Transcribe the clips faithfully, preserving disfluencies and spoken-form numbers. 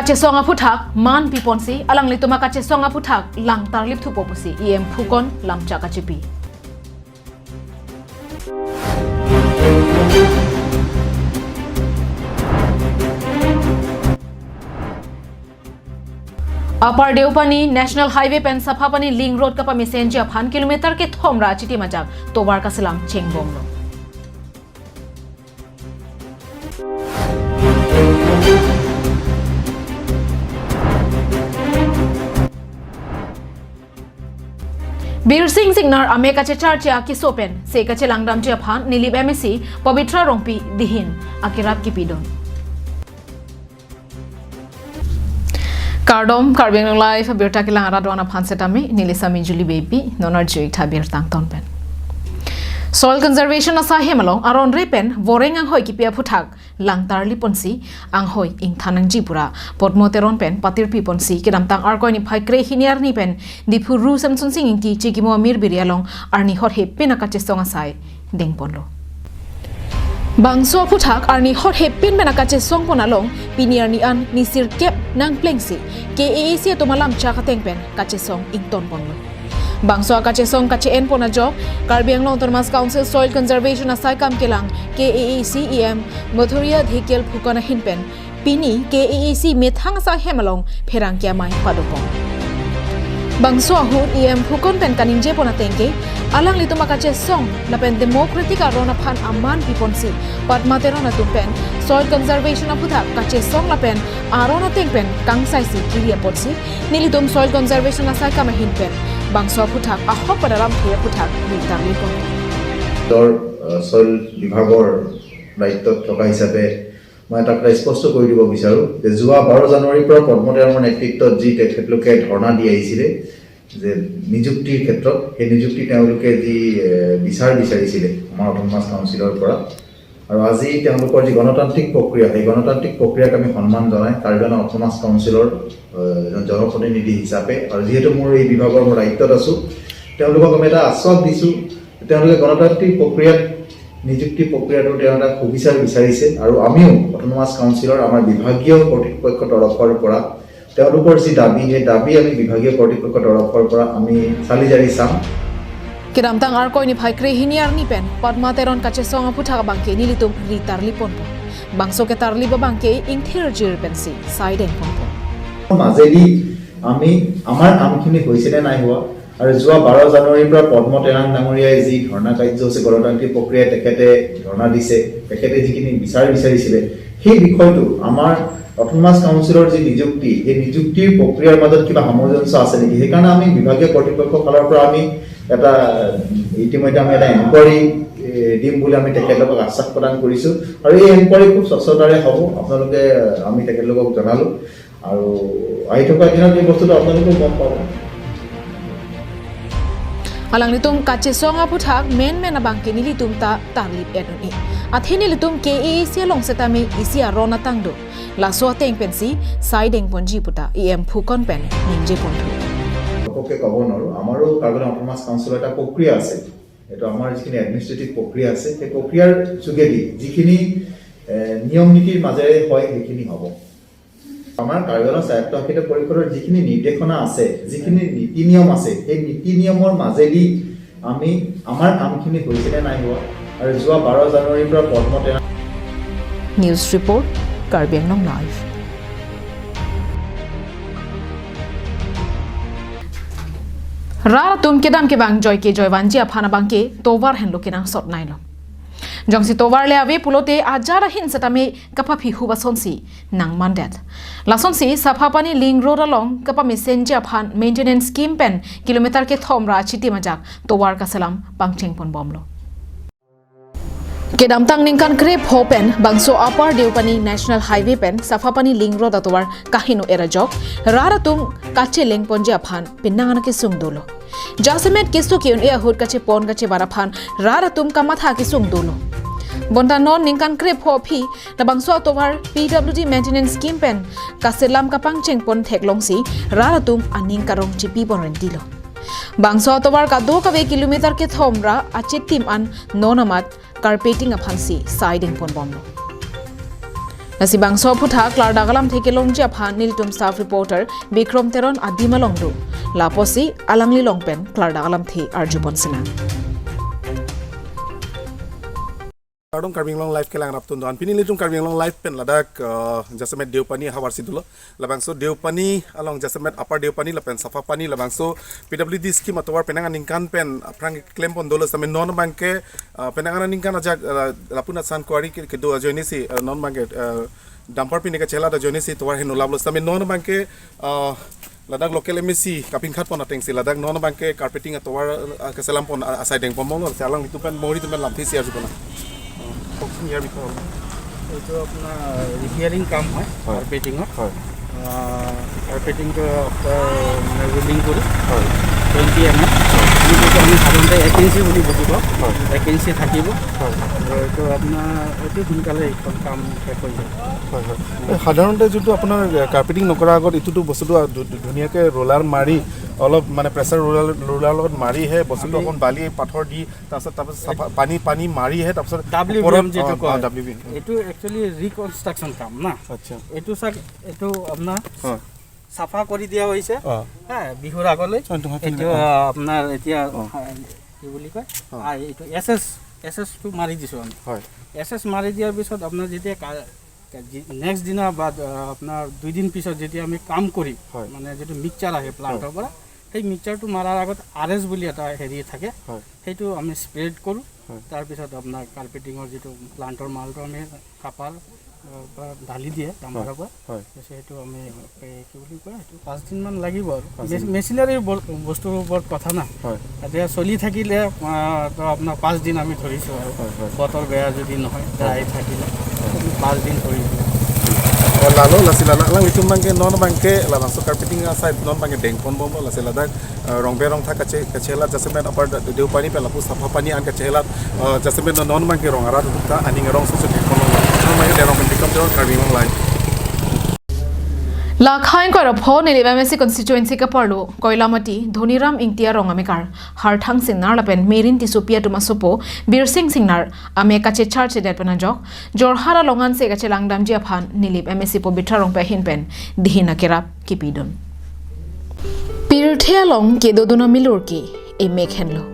Kachesong aphuthak man piponsi alanglitum akachesong aphuthak lang tarlip thupo pusi E M Phukan lamchak kachipi. Upper Deopani National Highway pen Saphapani Link Road kapamesenji aphan kilometer kethom ra achitim ajak tovar kaselam chengbomlo. Birsing Singnar amek kachecharche akeso pen se kachelangdamji aphan Nilip M A C Pabitra Rongpi dihin akerap kipidun. Kardom, Karbi Anglong Live abirta kelang arat do-an aphan setame, neli Sami Julie Beypi, non arju-ik tha birta angton pen. Soil conservation asai hem along aron re pen voreng anghoi kipi aphuthak lang tarliponsi anghoi ingthan nangji pura Podmo Teron pen patirpiponsi kedamtang Arkoi niphai kre-hini arni pen Diphu Ru Semsonsing Ingti chikimo amirbiri along arni hot hepin akachesong asai dengponlo. Bangso aphuthak arni hot hepin pen akachesongpon along pini arni an ni sirkep nangplengsi K A A C atum alamchak ateng pen kachesong ingtonponlo. Bangso akachesong kache-enpon ajok Karbi Anglong Autonomous Council Soil Conservation asai kam kelang K A A C E M Madhurya Dhekial Phukan ahin pen pini K A A C methang asai hem along pherangke amei padopon. Bangso ahut E M Phukan pen kaningjepon ateng ke alanglitum akachesong lapen democratic aron aphan aman piponsi Podmo Teron atum pen soil conservation aphuthak kachesong lapen aron ateng pen kangsaisi kiri apotsi nelitum soil conservation asai kam ahin pen bangso aphuthak ahok padaram the aphuthak ri tarlipon. দৰ, আহ, ছইল বিভাগৰ দায়িত্বত থকা হিচাপে মই এটা কথা স্পষ্ট কৰি দিব বিচাৰোঁ যে যোৱা বাৰ জানুৱাৰীৰ পৰা পদ্ম তেৰণৰ নেতৃত্বত যি তেখেতলোকে ধৰ্ণা দি আহিছিলে যে নিযুক্তিৰ ক্ষেত্ৰত, সেই নিযুক্তি তেওঁলোকে যি, এ, বিচাৰ বিচাৰিছিলে আমাৰ অট'নমাছ কাউন্সিলৰ পৰা, আৰু আজি তেওঁলোকৰ যি গণতান্ত্ৰিক প্ৰক্ৰিয়া, সেই গণতান্ত্ৰিক প্ৰক্ৰিয়াক আমি সন্মান জনাই কাৰ্বি আংলং অট'নমাছ কাউন্সিলৰ, এ, এজন জনপ্ৰতিনিধি হিচাপে, আৰু যিহেতু মোৰ এই বিভাগৰ মই দায়িত্বত আছোঁ, তেওঁলোকক আমি এটা আশ্বাস দিছোঁ। তেওঁলোকে গণতান্ত্ৰিক প্ৰক্ৰিয়াত নিযুক্তি প্ৰক্ৰিয়াটো তেওঁ এটা সুবিচাৰ বিচাৰিছে আৰু আমিও অট'নমাছ কাউন্সিলৰ আমাৰ বিভাগীয় কৰ্তৃপক্ষৰ তৰফৰ পৰা তেওঁলোকৰ যি দাবী, সেই দাবী আমি বিভাগীয় কৰ্তৃপক্ষৰ তৰফৰ পৰা আমি চালি জাৰি চাম। Kedamtang Arkoi niphai kre-hini arni pen Podmo Teron kachesong aphuthak abangke nelitum ri tarliponpo. Bangso ketarlip abangke ingthirjir pensi sai dengponpo. মাজেদি আমি আমাৰ কামখিনি হৈছে নে নাই হোৱা আৰু যোৱা বাৰ জানুৱাৰীৰ পৰা পদ্ম তেৰাং ডাঙৰীয়াই যি ধৰ্ণা কাৰ্যসূচী গণতান্ত্ৰিক প্ৰক্ৰিয়াই তেখেতে ধৰ্ণা দিছে, তেখেতে যিখিনি বিচাৰ বিচাৰিছিলে, সেই বিষয়টো আমাৰ অট'নমাছ কাউন্সিলৰ যি নিযুক্তি, সেই নিযুক্তিৰ প্ৰক্ৰিয়াৰ মাজত কিবা সামঞ্জস্য আছে নেকি? সেইকাৰণে আমি বিভাগীয় কৰ্তৃপক্ষৰ ফালৰ পৰা আমি এটা, ইতিমধ্যে আমি এটা এনকুৱাৰী, এ, দিম বুলি আমি তেখেতলোকক আশ্বাস প্ৰদান কৰিছোঁ আৰু এই এনকুৱাৰী খুব স্বচ্ছতাৰে হ'ব। আপোনালোকে, আমি তেখেতলোকক জনালোঁ আৰু আহি থকা দিনত এই বস্তুটো আপোনালোকেও গম পাব। Alanglitum kachesong aphuthak menmen abangke nelitum ta tarlip et un-e. Athe nelitum K A A C along setame isi aron atang do. Laso ateng pensi sai dengponji puta E M Phukan pen ningjeponthu. ঘপককৈ ক'ব নোৱাৰোঁ। আমাৰো কাৰ্বি আংলং অট'নমাছ কাউন্সিলৰ এটা প্ৰক্ৰিয়া আছে। এইটো আমাৰ যিখিনি এডমিনিষ্ট্ৰেটিভ প্ৰক্ৰিয়া আছে, সেই প্ৰক্ৰিয়াৰ যোগেদি যিখিনি, এ, নিয়ম নীতিৰ মাজেৰে হয়, সেইখিনি হ'ব। আমাৰ কাৰ্বি আংলং স্বায়ত্তশাসিত পৰিষদৰ যিখিনি নিৰ্দেশনা আছে, যিখিনি নীতি নিয়ম আছে, সেই নীতি নিয়মৰ মাজেদি আমি আমাৰ কামখিনি হৈছে নে নাই হোৱা আৰু যোৱা বাৰ জানুৱাৰীৰ পৰা পদ্ম Terang News report, Karbi Anglong Live. Rat atum kedam kevang joike joivanji aphan abangke tovar henlo kenangsot nailo. Jongsi tovar le ave pulote ajat ahin setame kapaphi hup asonsi nangmandet. Lasonsi Saphapani Link Road along kapamesenji aphan maintenance scheme pen kilometer kethom ra achitim ajak tovar kaselam pangchengponbomlo. Kedamtang ningkan krepho pen bangso Upper Deopani National Highway pen Saphapani Link Road atovar kaheno er ajok rat atum kachelengponji aphan penang an kesung dolo. Jasemet keso ke-un-e ahut kachepon kachebar aphan rat atum kamatha kesung dolo. Bonta non ningkan krepho aphi labangso atovar P W D maintenance scheme pen kaselam kapangchengpon theklongsi rat atum aning karong chipipon rentilo. Bangso atovar kadokave kilometer kethom ra achitim an non amat carpeting aphansi sai dengponbomlo. Lasi bangso aphuthak klardak alamthe kelongji aphan nelitum staff reporter Bikrom Teron adim along do. Lapusi alangli along pen klardak alamthe arjupon sinang. Kardom Karbi Anglong Live kelang raptun do-an. Pini nelitum Karbi Anglong Live pen ladak, eh, jasemet Deopani ahavar si dolo. Labangso Deopani along jasemet Upper Deopani lapen Sapha Pani labangso P W D scheme atovar penang aningkan pen aphrang klempon dolo sitame non abangke, eh, penang aningkan ajak, eh, lapu-an asan kuari ke-, kedo ajoine si, eh, non abangke, eh, dumper pine kachelat ajoine si tovar heno laplo sitame non abangke, eh, ladak local M A C kapingkhat pon ateng si ladak non abangke carpeting atovar, eh, keselam pon a-, asai dengpon monglo si alanglitum pen mori tum pen lamthe si arjupon. কওকচোন ইয়াৰ বিষয়ে অলপ। এইটো আপোনাৰ ৰিপেয়াৰিং কাম হয় হয়। কাৰ্পেটিঙৰ। হয়। আহ, কাৰ্পেটিংটো আফটাৰ মানে ৰোলিং কৰি হয়। Twenty M M. হয়। আমি যিটো আমি সাধাৰণতে এক ইঞ্চি বুলি বুজি পাওঁ। হয়। এক ইঞ্চি থাকিব। হয়। আৰু এইটো আপোনাৰ অতি সোনকালে এইখন কাম শেষ হৈ যায়। হয়, হয়। এই সাধাৰণতে যোনটো আপোনাৰ, এ, কাৰ্পেটিং নকৰাৰ আগত এইটোতো বস্তুটো ধু-, ধু-, ধুনীয়াকে ৰোলাৰ মাৰি অলপ মানে প্ৰেছাৰ ৰোলাৰ, ৰোলাৰ লগত মাৰিহে বস্তুটো আমি অকণ বালি পাথৰ দি তাৰপিছত, তাৰপিছত চাফা, পানী, পানী মাৰিহে তাৰপিছত ডাব্লিউ বি এম ওপৰত, যিটো অ, অ, কয়। W B M. এইটো একচুৱেলি ৰিকনষ্ট্ৰাকশ্যন কাম না। আচ্ছা। এইটো চাক, এইটো আপোনাৰ হয়। চাফা কৰি দিয়া হৈছে। অ। হা, বিহুৰ আগলৈ। অ, এইটো হয়, এইটো, অ। আ, আপোনাৰ এতিয়া, অ। আ, কি বুলি কয়? অ। আ, এইটো এছ এছ, এছ এছটো মাৰি দিছোঁ আমি। হয়। এছ এছ মাৰি দিয়াৰ পিছত আপোনাৰ যেতিয়া কা-, কা-, যি-, নেক্সট দিনা বা, আ, আপোনাৰ দুই দিন পিছত যেতিয়া আমি কাম কৰিম, হয়। মানে যিটো মিক্সচাৰ আহে প্লাণ্টৰ হয়। পৰা, সেই মিক্সচাৰটো মাৰাৰ আগত আৰ এছ বুলি এটা হেৰি থাকে। হয়। সেইটো আমি স্প্ৰেড কৰোঁ। হয়। তাৰপিছত আপোনাৰ কাৰ্পেটিঙৰ যিটো প্লাণ্টৰ মালটো আমি কাপাৰ, আহ, পৰা ঢালি দিয়ে ডাম্পাৰৰ হয়, পৰা। হয়। তাৰপিছত সেইটো আমি, এই, কি বুলি কয়, সেইটো পাঁচদিনমান লাগিব আৰু। পাঁচদিন। মেচ-, মেচিনাৰীৰ ব-, বস্তুৰ ওপৰত কথা না। হয়। এতিয়া চলি থাকিলে, আহ, তো আপোনাৰ পাঁচদিন আমি ধৰিছোঁ আৰু। হয়, হয়। বতৰ বেয়া যদি নহয়, হয়। ড্ৰাই থাকিলে, হয়। পাঁচদিন ধৰিছোঁ। Oh, lalo, lasi lalo, alanglitum abangke, non abangke, labangso carpeting asai, non abangke dengpon bomlo, lasi ladak, eh, rongbe rongthak kache-, kachelat jasemet Upper Da-, Deopani pen lapu Sapha Pani an kachelat, eh, jasemet non, non abangke rong arat utuk ta aning arong soso thek kono. Non abangke derong pen Bikrom Teron Karbi Anglong Live. Lakha ingkoi ra pho Nilip M A C constituency kaparlo Koilamati Dhoniram Ingti arong amekar Harthang Singnar lapen Merin Tissopi atum asopo Birsing Singnar amek kachechar chedet pen ajok Jorhat along anse kachelang damji aphan Nilip M A C Pabitra Rongpi ahin pen dihin akerap kipidun. Pirthe along kedodun amilur ke emek henlo.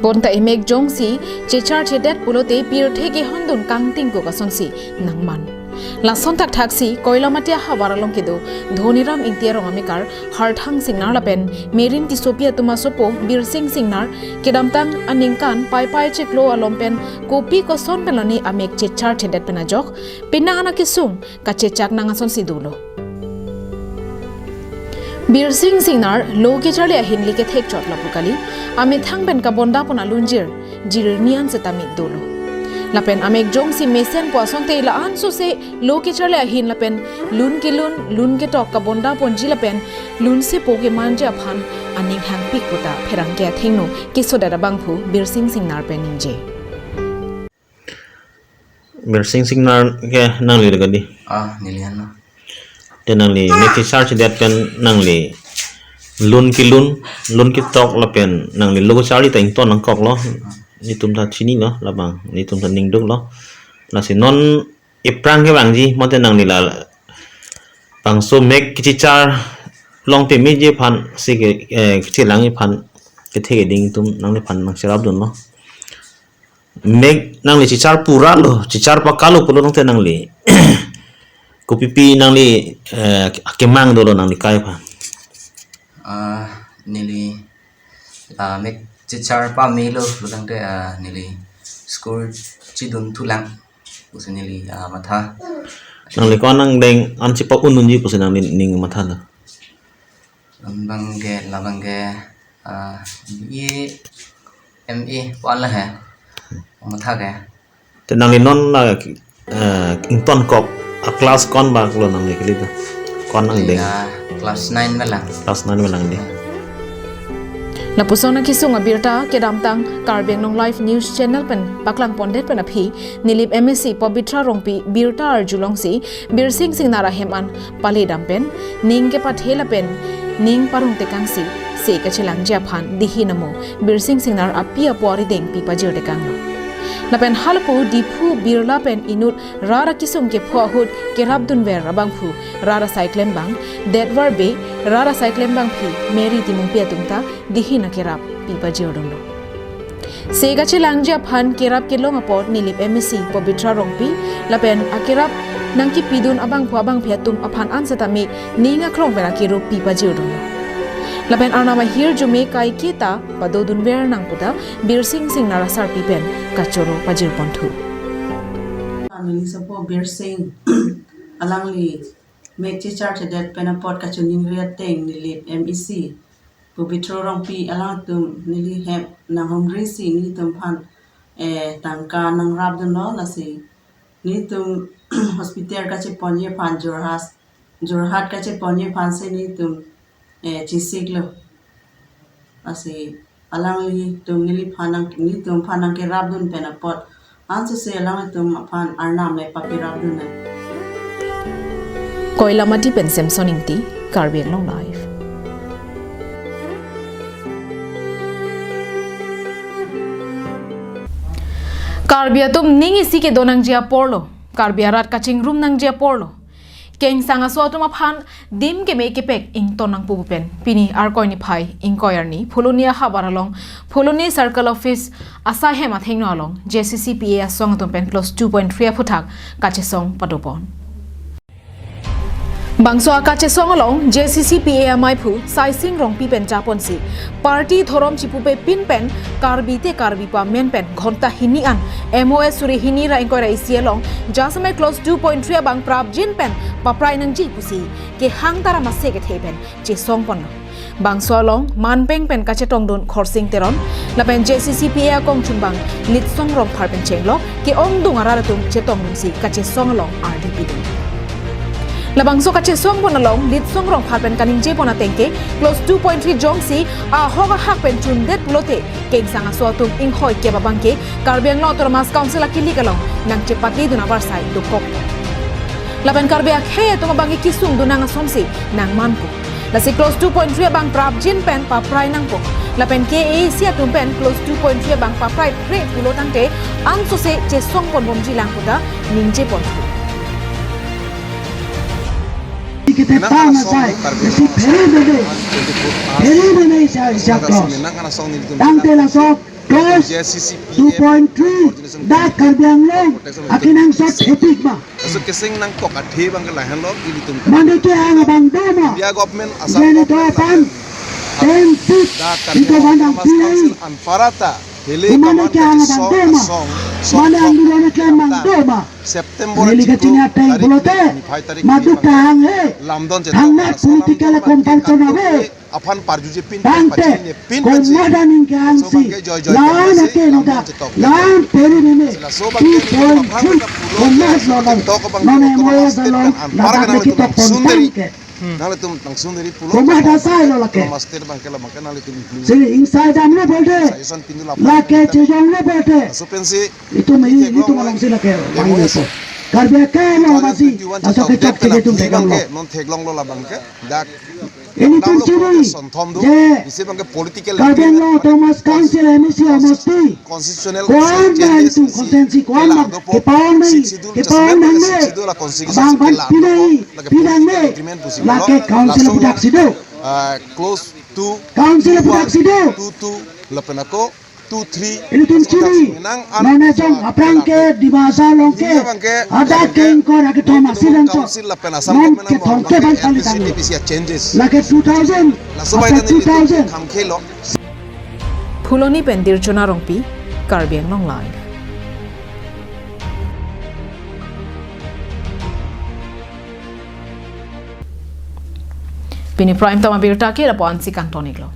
Bonta emek jongsi chechar chedet pulote pirthe kehondun kangtingkuk asonsi nangman. Lason thakthak si Koilamati ahavar along kedo Dhoniram Ingti arong amekar Harthang Singnar lapen Merin Tissopi atum asopo Birsing Singnar kedamtang aningkan Paipai chiklo along pen kopi koson pen lone amek chechar chedet pen ajok penang an akesung kachechak nang asonsi dolo. Birsing Singnar lo kecharli ahin le kethek chot lapu kali, amethang pen kabonda pon alunjir jirni an setame dolo. Lapen amek jongsi mesen po asonte la-an sose lo kecharli ahin lapen lun kelun, lun ketok kabonda ponji lapen lunsepo kemanji aphan aning hangpik puta pherangke athengno kesodet abangphu Birsing Singnar pen ningje. Birsing Singnar ke nangli lo kadi? Ah, neli anlo. Te nangli mek kechar chedet pen nangli lun kelun, lun ketok lapen nangli lo kecharli ta ington nangkoklo. Netum ta chinilo, labang netum ta ningduklo. Lasi non ephrang kevangji mate nangli labangso mek kechechar long pemeji aphan si ke, eh, kechelangji aphan kethe keding atum nangliphan nangcherapdunlo. Mek nangli chechar pura lo, chechar pakka lo pulo tangte nangli kopipi nangli, eh, kemang dolo nangli kai aphan? Ah, neli, ah, mek chechar pamelo pulo tangte, ah, neli school chedun thulang pusi neli, ah, matha. Nangli ko-an angdeng an chepa-un unji pusi nangli ning mathalo? Labang ke, labang ke, ah, B A, M A, ko-an la he. Matha ke. Te nangli non la, eh, ington kok, a class ko-an bak lo nangli kali ta? Ko-an angdeng? Ya, class nine ma lang. Class nine ma lang di. Lapuson akesung abirta kedamtang Karbi Anglong Live News Channel pen paklang pondet pen aphi Nilip M A C Pabitra Rongpi birta arjulongsi Birsing Singnar ahem an pale dam pen ning kepathe lapen ning parong tekangsi se kachelangji aphan dihin amo Birsing Singnar api apo arideng pi pajir tekanglo. Lapen halapu Diphu Birla pen inut rat akesung kepho ahut kerapdunver abangphu rat asai klembang Detwar Bey, rat asai klembangpi Mary Timungpi atum ta dihin akerap pi pajirdunlo. Se kachelangji aphan kerap kelong apot Nilip M A C Pabitra Rongpi lapen akerap nangkepidun abangphu abangphi atum aphan an setame ning akrong pen akerup pi pajirdunlo. Lapen Arnam ahirjume kaiketa padodunver nang puta Birsing Singnar asarpi pen kachoro pajirponthu. Neli sopo Birsing alangli mek checharchedet pen apot kachiningri ateng Nilip M A C Pabitra Rongpi alangtum neli hem nanghumrisi nelitum aphan, eh, tangka nangrapdunlo, lasi nelitum hospital kacheponji aphan Jorhat, Jorhat kacheponji aphan si nelitum, eh, chesiklo. Lasi alanglitum neliphan nang, nelitum aphan nangkerapdun pen apot ansose alanglitum aphan Arnam le papirapdun nang. Koilamati pen Samson Ingti, Karbi Anglong Live. Karbi atum ning isi kedo nangji aporlo, Karbi arat kachingrum nangji aporlo, kengsang aso atum aphan dim keme kepek ington nangpo pu pen pini Arkoi niphai ingkoi arni Phuloni ahavar along Phuloni Circle Office asai hem athengno along J C C P A asong atum pen clause two point three aphuthak kachesong padopon. Bangso akachesong along J C C P A amaiphu Saising Rongpi pen japonsi party dhorom chipupepin pen Karbi te Karbi pu amen pen ghonta hini an M O S suri hini ra ingkoi ra isi along jasemet clause two point three abang prapjin pen paprai nangji pusi kehang taram ase kethe pen chesongponlo. Bangso along manpeng pen kachetongdun Khorsing Teron lapen J C C P A akongchungbang Litsong Rongphar pen chenglo ke-ongdung arat atum chetongdunsi kachesong along ardi pidun. Labangso kachesongpon along Litsong Rongphar pen kaningjepon ateng ke clause two point three jongsi ahok ahak pen chundet pulote kengsang aso atum inghoi kep abangke Karbi Anglong Autonomous Council akilik along nangchepatidun avarsai dokok. Lapen Karbi akhei atum abangke kesungdun nang asonsi nangmanpo. Lasi clause two point three abang prapjin pen paprai nangpo. Lapen K A A C atum pen clause two point three abang paprai pre pulo tangte ansose chesongponbomji lang puta ningjeponpo. Kita Nang paham anak asai, song, Karbi isi Anglong peri asong, dede. Twenty-four hours. Peri dede isa, isa Nang clause. Nang anak song nelitum Tangte bilang laso clause J C C P A two point three coordination dak committee Karbi Anglong protection akenangsot safety. Hepik ba. Laso keseng nangkok athe abangke lahenlo ilitum. Mane kehang abang doma. India government, Assam Jani government, topan. Lapen Ten feet. Dak Karbi Ito Anglong bandang Autonomous pilai. Council anparta. Hele Kumane kaman kehang abang kachesong doma. Asong, song Mane kok ang dulone kehang abang doma. September Neli chiklo kachini ateng tarik pulote, niphai tarik maduk abangke kahang he. Lamdon chetok Hangnak asong political lamdon abangke compulsion ave. Aphan parjujepin Tangte, parjujepin komat aning kehang si, laso abangke joy joy lawan pen ake lamdon nuda, chetok lawan peri meme, laso abangke two point three, aphan komat pulo lolong, tok abangke non autonomous state along, pen anpar ladak ke nang nangketok nangsun deri. Tangte. Nanglitum nangsun deri pulo. Komat asai lo lake. Autonomous state abangke labangke nanglitum implement. Si inside dam lo bolte. Suggestion pindu lapan. Lake chejong lo bolte. Laso pensi Itum, itum alongsi lake, Demo mangi aso. Karbi akhei along masi, two thousand twenty-one aso chetok kechok date cheketum pen theklonglo. Abangke, non theklonglo labangke, dak Ilitum download chini, sonthom do, je isi abangke political Karbi Anglong Autonomous Council M A C homosti, constitutional ko-an changes ilitum isi constituency ko-an kelang dopo, kepang nai, Sixth Schedule, kepang nang ne, Sixth Schedule la constitution abang abang kelang pinai, dopo, lake pinang political ne, agreement pusi lake lo, council laso pudak sido. Ah, clause two, Council pudak sido. Two two, lapen ako, two three, Ilitum chini, nang an nonejong aphrang ke Dima Hasao along ke, ini abangke, ada abangke, ke ingkoi ra kethom North East asilang chok. Council lapen Assam non government kethom among ke abang ke pali L P C tanglo. T P C changes. Lake two thousand, laso bai after nani two thousand. Kham khelo. Phuloni pen Dirchona Rongpi, Karbi Anglong Live. Pini Prime Time abirta ke lapu-an si kangton-iklo.